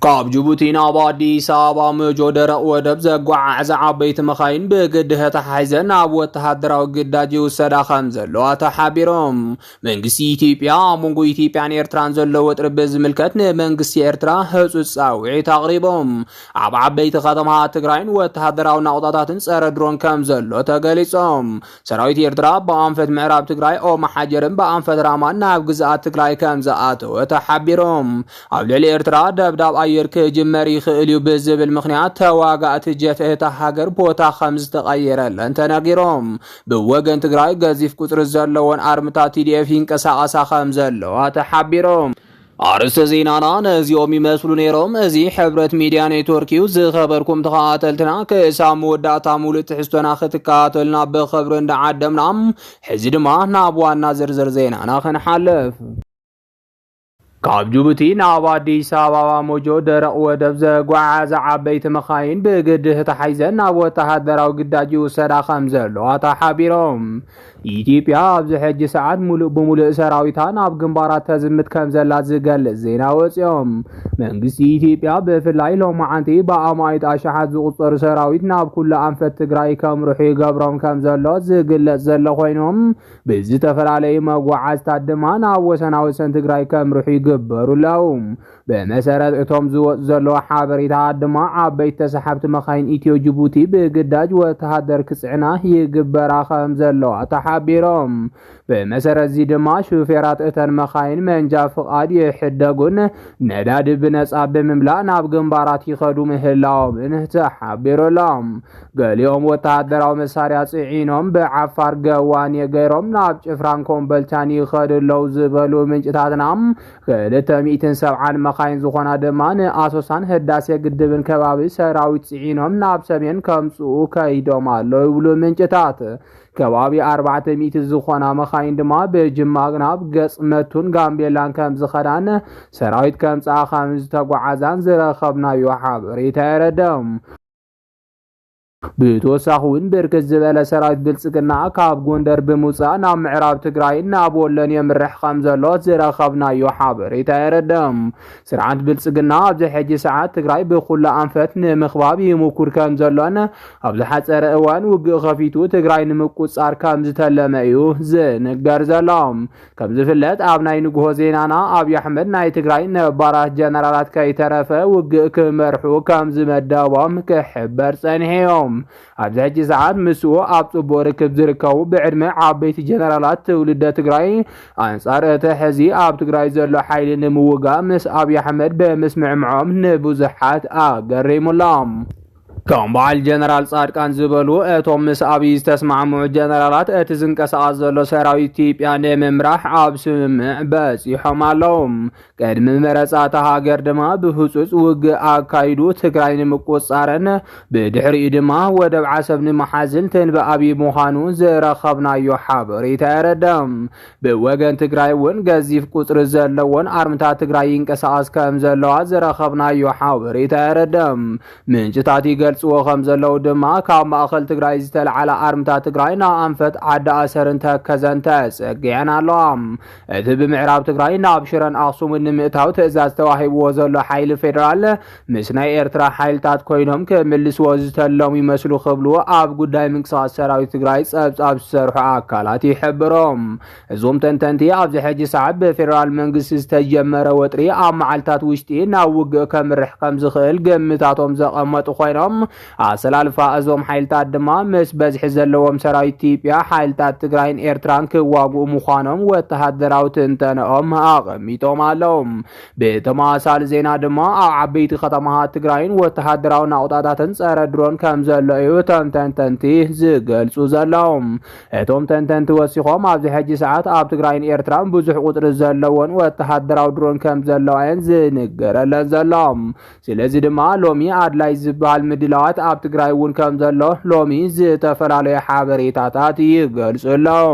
ካብ ጅቡቲ ናብ ኣዲስ ኣበባ መጆ ደረቕ ወደብ ዘጓዓዕዛ ዓበይቲ መኻይን ብግድህ ተታሒዘን ናብ ወተሃደራዊ ግዳጅ ይውሰዳ ከም ዘለዋ ተሓቢሮም። መንግስቲ ኢትዮጵያ ኣብ መንጎ ኢትዮጵያን ኤርትራን ዘሎ ወጥሪ ብዝምልከት ንመንግስቲ ኤርትራ ህጹጽ ጻውዒት ኣቕሪቦም። ኣብ ዓበይቲ ከተማታት ትግራይን ወተሃደራዊ ናቑጣታትን ጸረ ድሮን ከም ዘሎ ተገሊጾም። ሰራዊት ኤርትራ ብኣንፈት ምዕራብ ትግራይ ኦመሓጀርን ብኣንፈት ራማን ናብ ግዝኣት ትግራይ ከም ዝኣተወ ተሓቢሮም። ኣብ ልዕሊ ኤርትራ ደብዳብ ኣየር ክጅመር ይኽእል እዩ ብዝብል ምኽንያት ተዋጋእቲ ጀት እታ ሃገር ቦታ ከም ዝተቐየረለን ተነጊሮም። ብወገን ትግራይ ገዚፍ ቁጽሪ ዘለዎን ኣርምታ ቲዲኤፍ ይንቀሳቐሳ ከም ዘለዋ ተሓቢሮም። ኣርእስተ ዜናና ነዚኦም ይመስሉ ነይሮም። እዚ ሕብረት ሚድያ ኔትወርክ እዩ። ዝኸበርኩም ተኸታተልትና፣ ክሳብ መወዳእታ ሙሉእ ትሕዝቶና ክትከታተሉና ብኽብሪ እንዳዓደምና፣ ሕዚ ድማ ናብ ዋና ዝርዝር ዜናና ክንሓልፍ። ካብ ጅቡቲ ናብ ኣዲስ ኣበባ ሞጆ ደረቕ ወደብ ዘጓዓዕዛ ዓበይቲ መኻይን ብግድህ ተታሒዘን ናብ ወተሃደራዊ ግዳጅ ይውሰዳ ከም ዘለዋ ተሓቢሮም። ኢትዮጵያ ኣብዚ ሕጂ ሰዓት ሙሉእ ብሙሉእ ሰራዊታ ናብ ግንባራት ተዝምት ከም ዘላ ዝገልጽ ዜና ወፂኦም። መንግስቲ ኢትዮጵያ ብፍላይ ሎማዓንቲ ብኣማኢት ኣሽሓት ዝቑጸሩ ሰራዊት ናብ ኩሉ ኣንፈት ትግራይ ከምርሑ ይገብሮም ከም ዘሎ ዝግለጽ ዘሎ ኮይኖም፣ ብዝተፈላለዩ መጓዓዝታት ድማ ናብ ወሰናወሰን ትግራይ ከምርሑ ይግበሩ ኣለዉ። ብመሰረት እቶም ዝወፁ ዘለዉ ሓበሬታታት ድማ ዓበይቲ ተሳሓብቲ መኻይን ኢትዮ ጅቡቲ ብግዳጅ ወተሃደር ክፅዕና ይግበራ ከም ዘለዋ ተሓቢሮም። ብመሰረት እዚ ድማ ሹፌራት እተን መኻይን መንጃ ፍቓድ ይሕደጉን ነዳዲ ብነፃ ብምምላእ ናብ ግንባራት ይኸዱ ምህላዎምን ተሓቢሩ ኣሎ። ገሊኦም ወተሃደራዊ መሳርያ ጽዒኖም ብዓፋር ገዋኔ ገይሮም ናብ ጭፍራን ኮምበልቻን ይኸዱ ኣለዉ ዝበሉ ምንጭታትና፣ ክልተ ሚእትን ሰብዓን መኻይን ዝኾና ድማ ንኣሶሳን ህዳሴ ግድብን ከባቢ ሰራዊት ጽዒኖም ናብ ሰሜን ከምጽኡ ከይዶም ኣለዉ ይብሉ ምንጭታት። ከባቢ ኣርባዕተ ሚእቲ ዝኾና መኻይን ድማ ብጅማ ናብ ገጽ መቱን ጋምቤላን ከም ዝኸዳን ሰራዊት ከምጽኣ ከም ዝተጓዓዛን ዝረኸብናዮ ሓበሬታ የረድእ። ብተወሳኺ እውን ብርክት ዝበለ ሰራዊት ብልጽግና ካብ ጎንደር ብምውጻእ ናብ ምዕራብ ትግራይ ናብ ወሎን የምርሕ ከም ዘሎ ዝረኸብናዮ ሓበሬታ የረድእ። ስርዓት ብልጽግና ኣብዚ ሕጂ ሰዓት ትግራይ ብኹሉ ኣንፈት ንምኽባብ ይምኩር ከም ዘሎን ኣብ ዝሓጸረ እዋን ውግእ ከፊቱ ትግራይ ንምቁጻር ከም ዝተለመ እዩ ዝንገር ዘሎ። ከም ዝፍለጥ ኣብ ናይ ንግሆ ዜናና ኣብይ ኣሕመድ ናይ ትግራይ ነባራት ጀነራላት ከይተረፈ ውግእ ክመርሑ ከም ዝመደቦም ክሕበር ጸኒሑ እዮም። ኣብዚ ሕጂ ሰዓት ምስኡ ኣብ ጽቡቕ ርክብ ዝርከቡ ብዕድመ ዓበይቲ ጀነራላት ትውልደ ትግራይ ኣንጻር እቲ ሕዚ ኣብ ትግራይ ዘሎ ሓይሊ ንምውጋእ ምስ ኣብይ ኣሕመድ ብምስምዕምዖም ንብዙሓት ኣገሪሙሎም። ከም በዓል ጀነራል ጻድቃን ዝበሉ እቶም ምስ ኣብይ ዝተስማዕምዑ ጀነራላት እቲ ዝንቀሳቐስ ዘሎ ሰራዊት ኢትዮጵያ ንምምራሕ ኣብ ስምምዕ በጺሖም ኣለዉ። ቅድሚ መረጻ እታ ሃገር ድማ ብህጹጽ ውግእ ኣካይዱ ትግራይ ንምቁጻርን ብድሕሪኡ ድማ ወደብ ዓሰብ ንምሓዝን ትንበ ኣብይ ምዃኑ ዝረኸብናዮ ሓበሬታ የረድእ። ብወገን ትግራይ እውን ገዚፍ ቁጽሪ ዘለዎን ኣርምታት ትግራይ ይንቀሳቐስ ከም ዘለዋ ዝረኸብናዮ ሓበሬታ የረድእ። ምንጭታት ይገልጽዎ ከም ዘለዉ ድማ ካብ ማእኸል ትግራይ ዝተልዓላ ኣርምታት ትግራይ ናብ ኣንፈት ዓዲ ኣሰርን ተከዘን ተጸጊዐን ኣለዋ። እቲ ብምዕራብ ትግራይ ናብ ሽረን ኣኽሱምን ንምእታው ትእዛዝ ተዋሂብዎ ዘሎ ሓይሊ ፌደራል ምስ ናይ ኤርትራ ሓይልታት ኮይኖም ክምልስዎ ዝተለሙ ይመስሉ ክብሉ ኣብ ጉዳይ ምንቅስቓስ ሰራዊት ትግራይ ጸብጻብ ዝሰርሑ ኣካላት ይሕብሮም። እዞም ተንተንቲ ኣብዚ ሕጂ ሰዓት ብፌደራል መንግስቲ ዝተጀመረ ወጥሪ ኣብ መዓልታት ውሽጢ ናብ ውግእ ከምርሕ ከም ዝኽእል ግምታቶም ዘቐመጡ ኮይኖም፣ ኣሰላልፋ እዞም ሓይልታት ድማ ምስ በዝሒ ዘለዎም ሰራዊት ኢትዮጵያ ሓይልታት ትግራይን ኤርትራን ክዋግኡ ምዃኖም ወተሃደራዊ ትንተነኦም ኣቐሚጦም ኣለዉ። ብተመሳሳሊ ዜና ድማ ኣብ ዓበይቲ ከተማታት ትግራይን ወተሃደራዊ ናቑጣታትን ጸረ ድሮን ከም ዘሎ እዩ እቶም ተንተንቲ ዝገልጹ ዘለዉ። እቶም ተንተንቲ ወሲኾም ኣብዚ ሕጂ ሰዓት ኣብ ትግራይን ኤርትራን ብዙሕ ቁጽሪ ዘለዎን ወተሃደራዊ ድሮን ከም ዘለዋ እየን ዝንገረለን ዘሎ። ስለዚ ድማ ሎሚ ኣድላይ ዝበሃል ምድላዋት ኣብ ትግራይ እውን ከም ዘሎ ሎሚ ዝተፈላለዩ ሓበሬታታት ይገልጹ ኣለዉ።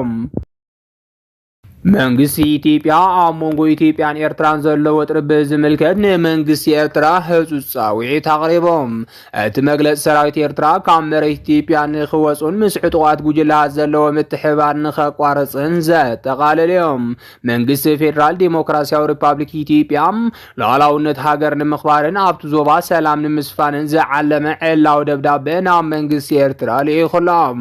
መንግስቲ ኢትዮጵያ ኣብ መንጎ ኢትዮጵያን ኤርትራን ዘሎ ወጥሪ ብዝምልከት ንመንግስቲ ኤርትራ ህጹጽ ጻውዒት ኣቕሪቦም። እቲ መግለጺ፣ ሰራዊት ኤርትራ ካብ መሬት ኢትዮጵያ ንኽወጹን ምስ ዕጡቓት ጉጅላት ዘለዎ ምትሕባር ንኸቋርጽን ዘጠቓልል እዮም። መንግስቲ ፌዴራል ዲሞክራሲያዊ ሪፓብሊክ ኢትዮጵያ ሉዓላውነት ሃገር ንምኽባርን ኣብቲ ዞባ ሰላም ንምስፋንን ዝዓለመ ዕላዊ ደብዳበ ናብ መንግስቲ ኤርትራ ልኢኹሎም።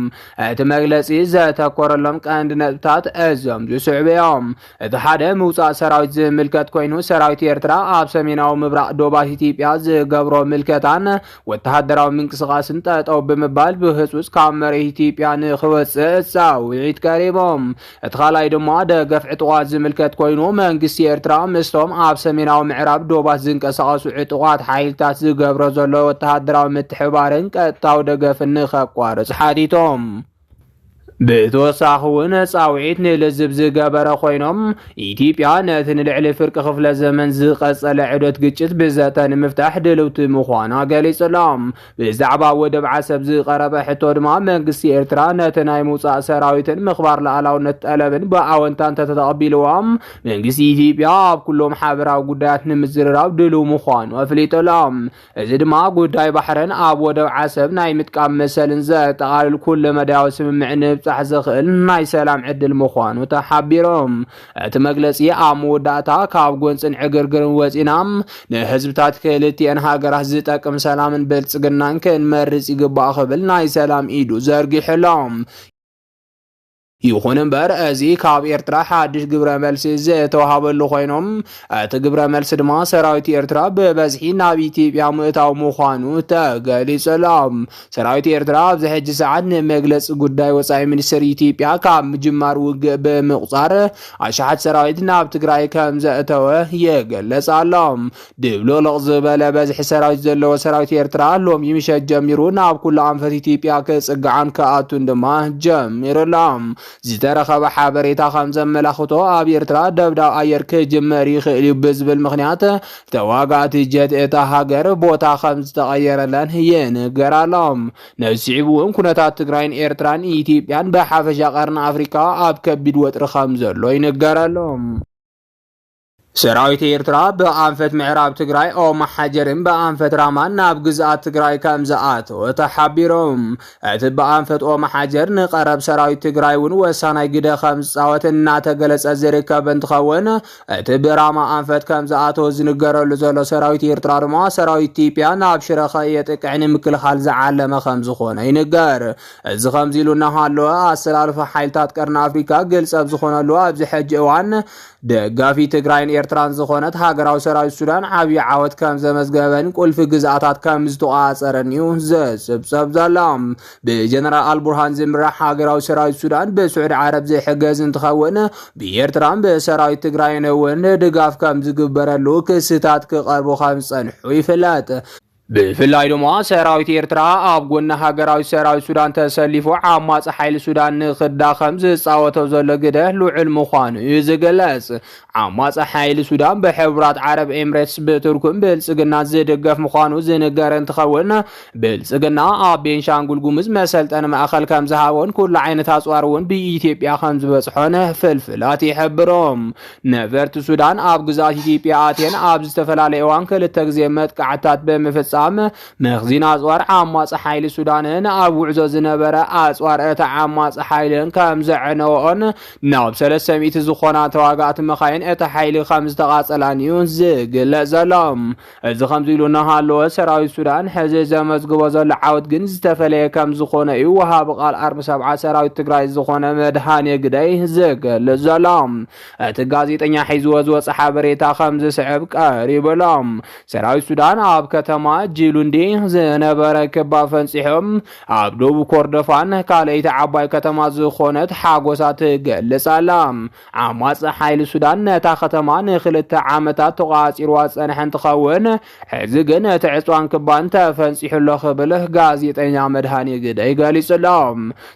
እቲ መግለጺ ዘተኮረሎም ቀንዲ ነጥብታት እዞም ዝስዕቡ እዮም። እቲ ሓደ ምውጻእ ሰራዊት ዝምልከት ኮይኑ፣ ሰራዊት ኤርትራ ኣብ ሰሜናዊ ምብራቕ ዶባት ኢትዮጵያ ዝገብሮ ምልከታን ወተሃደራዊ ምንቅስቓስን ጠጠው ብምባል ብህጹጽ ካብ መሬት ኢትዮጵያ ንኽወጽእ ጻውዒት ቀሪቦም። እቲ ካልኣይ ድማ ደገፍ ዕጡቓት ዝምልከት ኮይኑ፣ መንግስቲ ኤርትራ ምስቶም ኣብ ሰሜናዊ ምዕራብ ዶባት ዝንቀሳቐሱ ዕጡቓት ሓይልታት ዝገብሮ ዘሎ ወተሃደራዊ ምትሕባርን ቀጥታዊ ደገፍን ንኸቋርጽ ሓቲቶም። ብተወሳኺ እውን ጻውዒት ንልዝብ ዝገበረ ኮይኖም፣ ኢትዮጵያ ነቲ ንልዕሊ ፍርቂ ክፍለ ዘመን ዝቐጸለ ዕዶት ግጭት ብዘተ ንምፍታሕ ድልውቲ ምዃና ገሊጹሎም። ብዛዕባ ወደብ ዓሰብ ዝቐረበ ሕቶ ድማ መንግስቲ ኤርትራ ነቲ ናይ ምውጻእ ሰራዊትን ምኽባር ሉዓላውነት ጠለብን ብኣወንታ እንተተቐቢልዎም፣ መንግስቲ ኢትዮጵያ ኣብ ኩሎም ሓበራዊ ጉዳያት ንምዝርራብ ድሉው ምዃኑ ኣፍሊጡሎም። እዚ ድማ ጉዳይ ባሕርን ኣብ ወደብ ዓሰብ ናይ ምጥቃም መሰልን ዘጠቓልል ኩለ መዳያዊ ስምምዕ ንምብጻሕ ዘኽእል ናይ ሰላም ዕድል ምዃኑ ተሓቢሮም። እቲ መግለጺ ኣብ መወዳእታ፣ ካብ ጎንጽን ዕግርግርን ወጺና ንህዝብታት ክልቲኤን ሃገራት ዝጠቅም ሰላምን ብልጽግናን ክንመርጽ ይግባእ ክብል ናይ ሰላም ኢዱ ዘርጊሑሎም። ይኹን እምበር፣ እዚ ካብ ኤርትራ ሓድሽ ግብረ መልሲ ዝተዋሃበሉ ኮይኖም፣ እቲ ግብረ መልሲ ድማ ሰራዊት ኤርትራ ብበዝሒ ናብ ኢትዮጵያ ምእታው ምዃኑ ተገሊጹ ኣሎ። ሰራዊት ኤርትራ ኣብዚ ሕጂ ሰዓት ንመግለጺ ጉዳይ ወጻኢ ሚኒስትር ኢትዮጵያ ካብ ምጅማር ውግእ ብምቑጻር ኣሽሓት ሰራዊት ናብ ትግራይ ከም ዘእተወ ይገልጽ ኣሎ። ድብልቕልቕ ዝበለ በዝሒ ሰራዊት ዘለዎ ሰራዊት ኤርትራ ሎሚ ምሸት ጀሚሩ ናብ ኩሉ ኣንፈት ኢትዮጵያ ክጽግዓን ክኣቱን ድማ ጀሚሩ ኣሎ። ዝተረኸበ ሓበሬታ ከም ዘመላኽቶ፣ ኣብ ኤርትራ ደብዳብ ኣየር ክጅመር ይኽእል እዩ ብዝብል ምኽንያት፣ ተዋጋእቲ ጀት እታ ሃገር ቦታ ከም ዝተቐየረለን ይንገር ኣሎ። ነዚ ስዒቡ እውን ኩነታት ትግራይን ኤርትራን ኢትዮጵያን ብሓፈሻ ቀርኒ ኣፍሪካ ኣብ ከቢድ ወጥሪ ከም ዘሎ ይንገር ኣሎ። ሰራዊት ኤርትራ ብኣንፈት ምዕራብ ትግራይ ኦማሓጀርን ብኣንፈት ራማን ናብ ግዝኣት ትግራይ ከም ዝኣተወ ተሓቢሮም። እቲ ብኣንፈት ኦማሓጀር ንቐረብ ሰራዊት ትግራይ እውን ወሳናይ ግደ ከም ዝፃወት እናተገለጸ ዝርከብ እንትኸውን፣ እቲ ብራማ ኣንፈት ከም ዝኣተወ ዝንገረሉ ዘሎ ሰራዊት ኤርትራ ድማ፣ ሰራዊት ኢትዮጵያ ናብ ሽረ ከየጥቅዕ ንምክልኻል ዝዓለመ ከም ዝኾነ ይንገር። እዚ ከምዚ ኢሉ እናሃለወ፣ ኣሰላልፋ ሓይልታት ቀርኒ ኣፍሪካ ግልፂ ኣብ ዝኾነሉ ኣብዚ ሕጂ እዋን፣ ደጋፊ ትግራይን ኤርትራን ዝኾነት ሃገራዊ ሰራዊት ሱዳን ዓብዪ ዓወት ከም ዘመዝገበን ቁልፊ ግዝኣታት ከም ዝተቆጻጸረን እዩ ዝጽብጸብ ዘሎ። ብጀነራል ኣልቡርሃን ዝምራሕ ሃገራዊ ሰራዊት ሱዳን ብስዑዲ ዓረብ ዝሕገዝ እንትኸውን፣ ብኤርትራን ብሰራዊት ትግራይን እውን ድጋፍ ከም ዝግበረሉ ክስታት ክቐርቡ ከም ዝጸንሑ ይፍለጥ። ብፍላይ ድማ ሰራዊት ኤርትራ ኣብ ጎኒ ሃገራዊ ሰራዊት ሱዳን ተሰሊፉ ዓማጺ ሓይሊ ሱዳን ንኽዳኸም ዝጻወቶ ዘሎ ግደ ልዑል ምዃኑ እዩ ዝግለጽ። ዓማጺ ሓይሊ ሱዳን ብሕቡራት ዓረብ ኤምሬትስ፣ ብቱርክን ብልጽግና ዝድገፍ ምዃኑ ዝንገር እንትኸውን፣ ብልጽግና ኣብ ቤንሻንጉል ጉሙዝ መሰልጠኒ ማእኸል ከም ዝሃቦን ኩሉ ዓይነት ኣጽዋር እውን ብኢትዮጵያ ከም ዝበጽሖን ፍልፍላት ይሕብሩ። ነበርቲ ሱዳን ኣብ ግዝኣት ኢትዮጵያ ኣትየን ኣብ ዝተፈላለየ እዋን ክልተ ግዜ መጥቃዕትታት ብምፍጻም፣ መኽዚን ኣጽዋር ዓማጺ ሓይሊ ሱዳንን ኣብ ጉዕዞ ዝነበረ ኣጽዋር እታ ዓማጺ ሓይልን ከም ዘዕነወኦን፣ ናብ ሰለስተ ሚእቲ ዝኾና ተዋጋእቲ መኻይን እቲ ሓይሊ ከም ዝተቓጸላን እዩ ዝግለጽ ዘሎ። እዚ ከምዚ ኢሉ እናሃለወ፣ ሰራዊት ሱዳን ሕዚ ዘመዝግቦ ዘሎ ዓወት ግን ዝተፈለየ ከም ዝኾነ እዩ ወሃቢ ቃል ኣርሚ ሰብዓ ሰራዊት ትግራይ ዝኾነ መድሃኔ ግደይ ዝገልጽ ዘሎ። እቲ ጋዜጠኛ ሒዝዎ ዝወጸ ሓበሬታ ከም ዝስዕብ ቀሪቡ ኣሎ። ሰራዊት ሱዳን ኣብ ከተማ ጂሉንዲ ዝነበረ ክባ ፈንጺሖም ኣብ ደቡብ ኮርዶፋን ካልኣይቲ ዓባይ ከተማ ዝኾነት ሓጎሳ ትገልጽ ኣላ። ዓማጺ ሓይሊ ሱዳን ነታ ከተማ ንክልተ ዓመታት ተቋጺርዋ ዝጸንሐ እንትኸውን፣ ሕዚ ግን እቲ ዕጽዋን ክባን ተፈንጺሑ ኣሎ ክብል ጋዜጠኛ መድሃኔ ግደይ ገሊጹ ኣሎ።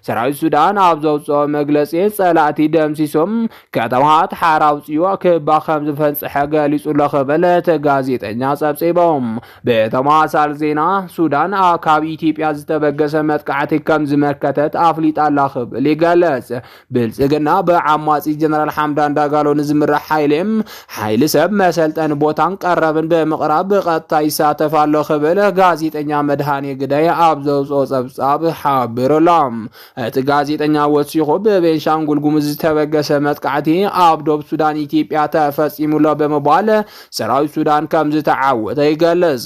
ሰራዊት ሱዳን ኣብ ዘውጽኦ መግለጺ፣ ጸላእቲ ደምሲሶም ከተማታት ሓራ ኣውጺኡ ክባ ከም ዝፈንጽሐ ገሊጹ ኣሎ ክብል እቲ ጋዜጠኛ ጸብጺቦም። ብተማ ኣሳል ዜና፣ ሱዳን ኣብ ካብ ኢትዮጵያ ዝተበገሰ መጥቃዕቲ ከም ዝመከተት ኣፍሊጣ ኣላ ክብል ይገልጽ። ብልጽግና ብዓማጺ ጀነራል ሓምዳን ዳጋሎ ንዝምራሕ ሓይሊ፣ ሓይሊ ሰብ መሰልጠኒ ቦታን ቀረብን ብምቕራብ ብቐጥታ ይሳተፍ ኣሎ ክብል ጋዜጠኛ መድሃኔ ግዳይ ኣብ ዘውፅኦ ጸብጻብ ሓቢሩ ኣሎ። እቲ ጋዜጠኛ ወሲኹ ብቤንሻንጉል ጉሙዝ ዝተበገሰ መጥቃዕቲ ኣብ ዶብ ሱዳን ኢትዮጵያ ተፈጺሙ ኣሎ ብምባል ሰራዊት ሱዳን ከም ዝተዓወተ ይገልጽ።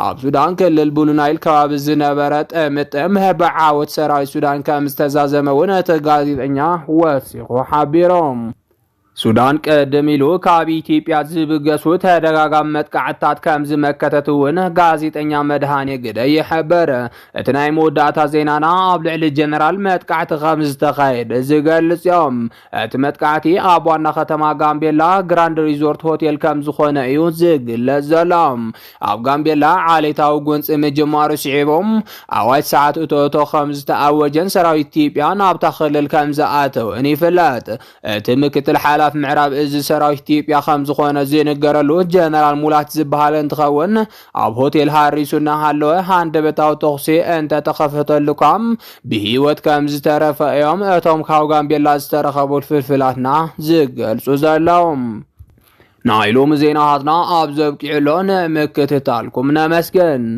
ኣብ ሱዳን ክልል ብሉ ናይል ከባቢ ዝነበረ ጥምጥም ብዓወት ሰራዊት ሱዳን ከም ዝተዛዘመ እውን እቲ ጋዜጠኛ ወሲኹ ሓቢሮም። ሱዳን ቅድም ኢሉ ካብ ኢትዮጵያ ዝብገሱ ተደጋጋሚ መጥቃዕትታት ከም ዝመከተት እውን ጋዜጠኛ መድሃኔ ግደ ይሕብር። እቲ ናይ መወዳእታ ዜናና ኣብ ልዕሊ ጀነራል መጥቃዕቲ ከም ዝተኻየደ ዝገልጽ እዮም። እቲ መጥቃዕቲ ኣብ ዋና ከተማ ጋምቤላ ግራንድ ሪዞርት ሆቴል ከም ዝኾነ እዩ ዝግለጽ ዘሎ። ኣብ ጋምቤላ ዓሌታዊ ጎንፂ ምጅማሩ ስዒቦም ኣዋጅ ሰዓት እቶ እቶ ከም ዝተኣወጀን ሰራዊት ኢትዮጵያ ናብታ ክልል ከም ዝኣተወን ይፍለጥ። እቲ ምክትል ሓላፊ ምዕራብ እዚ ሰራዊት ኢትዮጵያ ከም ዝኾነ ዝንገረሉ ጀነራል ሙላት ዝበሃል እንትኸውን፣ ኣብ ሆቴል ሃሪሱ እናሃለወ ሃንደበታዊ ተኹሲ እንተተኸፈተሉ እኳ ብህይወት ከም ዝተረፈ እዮም እቶም ካብ ጋምቤላ ዝተረኸቡ ፍልፍላትና ዝገልጹ ዘለዉ። ናይ ሎሚ ዜናታትና ኣብ ዘብቂዑ ኣሎ። ንምክትታልኩም ነመስግን።